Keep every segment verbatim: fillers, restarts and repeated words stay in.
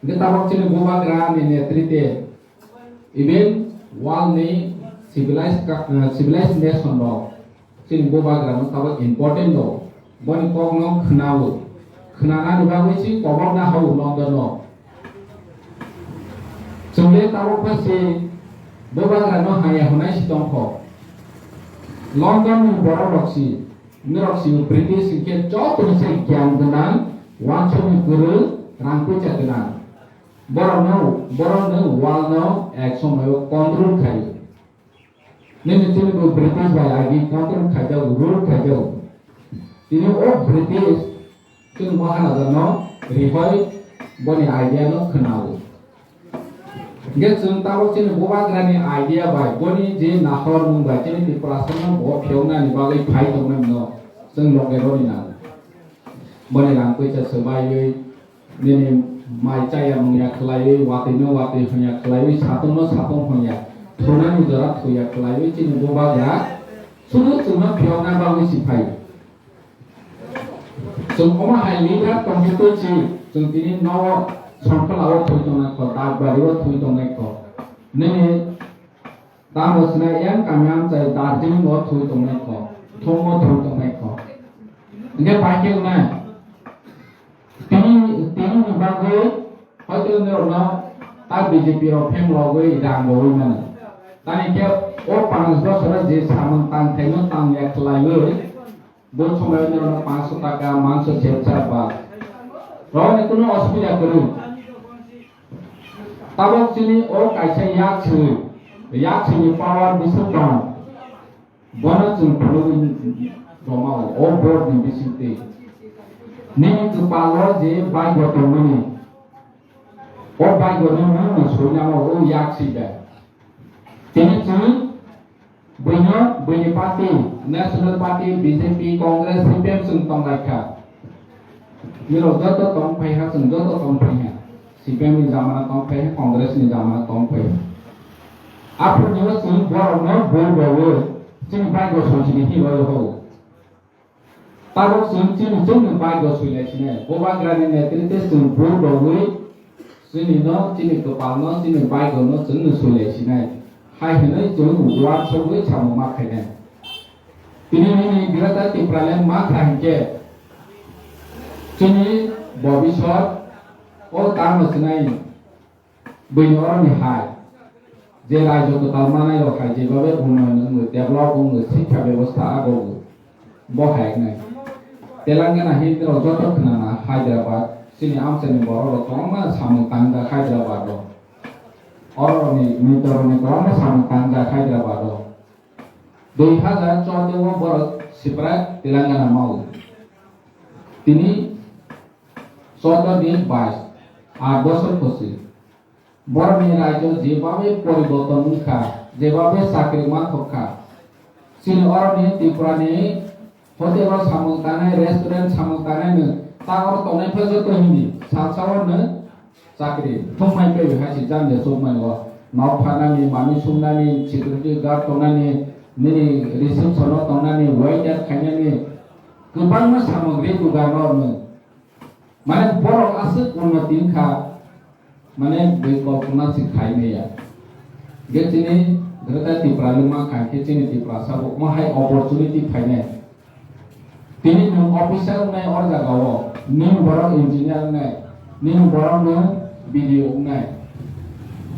Hingke tabok chini bubagra ni netrite, even world ni civilized ka-, eh, civilized nation rok chini bubagra no tabok important do. Boni kok no khwnao. Khwnanani bagwi si kobor na hao London o. Chwngde tabok pha si bubagra no haya hwnai si tongkho. London ni borok rok si, norok si British hingke joto ni se gyan gwnang, wansuk ni kwrwi, rang puisa gwnang. Borok no, borok no world no ek somoyo control khai. Nini chini bo British bai agi control khaijak, rule khaijak. Tini o British chini Maharaja no rihoi boni idea no khwnao. Hingke chwng tabok chini bubagra ni idea bai boni je nahor mung bai chini Tiprasa no bo phiyok nani bagwi phai tongmani no chwng loge roni nango. Boni rang puisa swbaiwi Nini mai chaya mungya khlaiwi, watwi no watwi hwnya khlaiwi, satung no satung hwnya, thunani jora thuya khlaiwi, chini bubagra suru chwngno phiyokna bagwi si phaio. Chwng omo hai leader tongkhe twi si, chwng tini no Songkhlao thwi tongnai kho, Dakbari o thwi tongnai kho. Nini Tamo swnai yang kami amchai Darjeeling o thwi tongnai kho, Thum o thwi tongnai kho. Hingke pai khe wngnai. Tini, tini ni bagwi hoito norokno ta B J P rok pheng logwi rang rwui mano. Tani khe o panch bosoro je samung tang thaino tang ya khlaiwi, Bo somoyo norokno panchsho taka manso sepsa ba. Rokni kuno osubida kwrwi. Tabok chini o kaisa yak swi, yak swini power bising tong. Bono chwng phunugwi romao o board ni bisingtwi. Nini kwpalo je baigo tongmani, o baigo no nwng no swi namo o yak swi bai. Tini chwng Buino, buini party, National Party, B J P, Congress, C P M chwng tonglaikha. Nirok joto tongphaiha, chwng joto tongphaiha. C P M ni jamana tongphaiha, Congress ni jamana tongphaiha. Aphuru nirok chwng borokno bui rwui, chini baigo sonsini hinwi rw ho. Tabok chwng chini chwngno baigo swi lai sinai. Bubagrani netrite chwng bui rwui chini no, chini kwpal no, chini baigo no chwngno swi lai sinai. Hai hwnwi chwng uansugwi samung ma khainai. Tini nini Greater Tipraland ma kha hinkhe chini bobisot o tamo sinai. Buini oroni hai, je raijo kwtal manai rok hai, jebabe unnoyon wngwi, develop wngwi, sikha bebosta ago wngwi, bo hai wngnai. Telangana hini rok joto khnana Hyderabad, chini amchaini borok rok kwbangma samung tangjak Hyderabad o. Oroni, nitoroni kwbangma samung tangjak Hyderabad o. Dui hazar chordo o borok sipra Telangana mao. Tini chordo ni bais, aat bosor kosi. Borokni raijo jebabe poriborton wngkha, jebabe chakri manthok kha. Chini oroni Tripurani hotel o samung tangnai, restaurant samung tangnai no ta oro tongnai pha joto hindi, salsa o no chakri thumnai paibi hai se janja chukmani o. Nok phanani, manwi sungnani, security guard tongnani, nini reception o tongnani, waiter khainani, kwbangma samung re dugan o no. Mane borok aswk unnoti wngkha, mane bui kolpona se khai maya. Ge chini Greater Tipraland ma khai khe chini Tiprasa bo omo hai opportunity phainai. Tini nwng officer wngnai o jaga o, nini borok engineer wngnai, nini borok nwng B D O wngnai,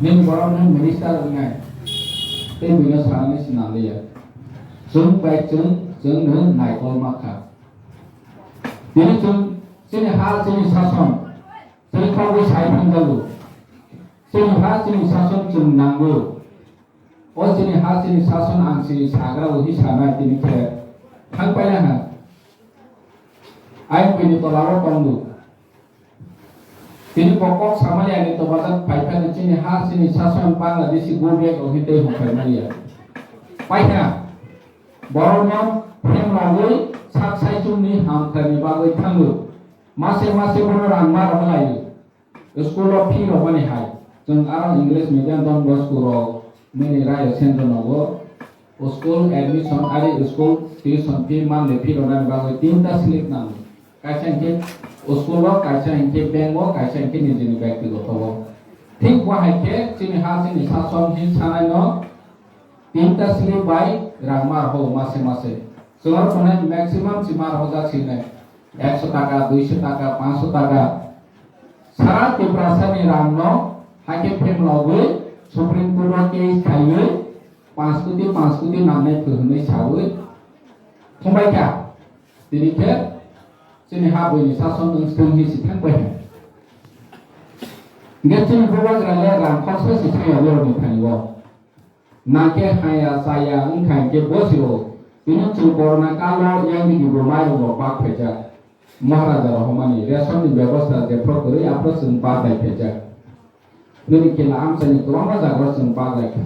nini borok nwng minister wngnai, tei buino sanani se nangliya. Chwng bai chwng, chwng nwng naikol ma kha. Tini chwng chini ha chini sason, chini kok bai sai thangjago. Chini ha chini sason chwng nango. O chini ha chini sason ang chini sagra o hi sanai tini khe thang paina ha. Ayang buini tola o tongo. Tini bo kok samani ani tobajak phai phano chini ha chini sason Bangladeshi go back o hi tei hum phai manya. Paikha borokno phemlagwi sak saichungni hamkharni bagwi thango. Mase mase bono rang ma rwlaio. School o fee rwmani hai. Chwng aro English medium Don Bosco rok nini rayo sendro nogo. School admission ari school tuition fee monthly fee rwnani bagwi tinta slip nango. Kaisa hinkhe school o, kaisa hinkhe bank o, kaisa hinkhe nijini byaktigoto o. Thik bo hai khe chini ha chini sason hin sanai no tinta slip bai rang mar ho mase mase. Chwng aro tongnai maximum si mar ho jak sinai. Ekso taka, duiso taka, panchso taka. Sara Tiprasa ni rang no hai khe phemlogwi Supreme Court o case khaiwi panch koti, panch koti nangnai phu hwnwi sawi thumbai kha. Tini khe chini ha buini sason wng swng hi si thang bai hai. Hingkhe chini bubagra le rang khorsa si thaya borokni thani o. Nangkhe haya chaya wngkha hinkhe bo siro tini chwng corona kalo yang digi bo mairung rok bak phaijak. Maharaja rohormani ration ni bebosta jephru kwrwi aphru chwng bak lai phaijak. Nini kila amchaini kwbangma jagao chwng bak lai kha.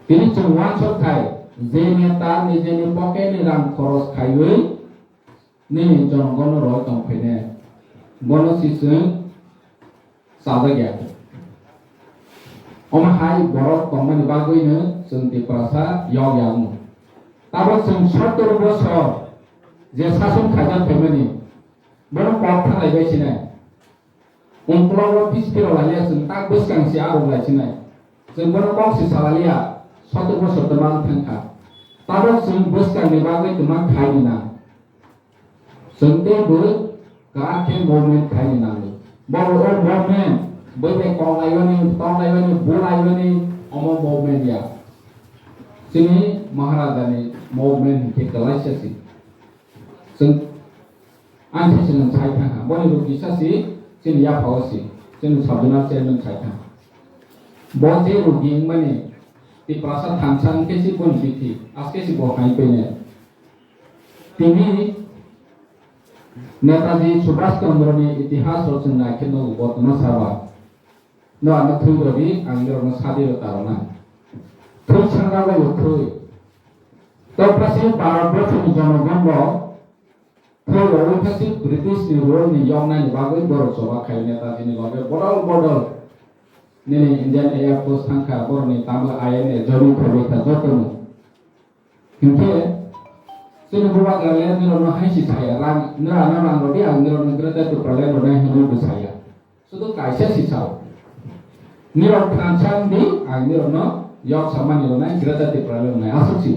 Tini chwng uansuk khai je neta nijeni pocket ni rang khoros khaiwi nini jonogono roi tong phainai, bono si chwng chajak ya. Omo hai borok tongmani bagwino chwng Tiprasa yok ya wngmo. Tabok chwng sottor bosor je sason khaijak phaimani, bono kok thanglai bai sinai. Ungkologo pispiro laiya chwng tak bwskang se arok lai sinai. Chwng bono kok se salaliya, sottor bosor twma wng thang kha. Tabok chwng bwskangni bagwi twma khai rwna. Chwng tei bo kwrak khe movement khaini nango. Bo o movement, bo bai kok laibani, tok laibani, bo laibani, omo movement ya. Chini Maharajani movement hinkhe kwlaisa si. Chwng Ang se chwng sai thang kha. Boni rugi sa si, chini yaphao si, chini sabjuna chairman sai thang. Bo je rugi wngmani, Tiprasa thansa wngkhe si boni bithi, aske si bo hai pene. Tini Netaji Subhash Chandra ni itihas rok chwng nai khe nogo bo tongma saba. No ano thwi rodi, ang norok no sadi rw taro na. Thwi sangna bai bo thwi. Topra se Bharat borso ni jonogon rok Phuru rok wngkha si British ni rule ni yoknani bagwi borok choba khai Netaji ni loge bodol bodol nini Indian Air Force thangkha, borok ni tamo I N A joining khaiwi kha jotono. Hinkhe chini bubagra le nirok no hai si saya, rang, nira no rang rodi, ang nirok no Greater Tipraland rwnai hinwi bo saya. Sudu kaisa si sao. Nirok thansa wng di, ang nirok no yok samani rwnai, Greater Tipraland rwnai, aswk si.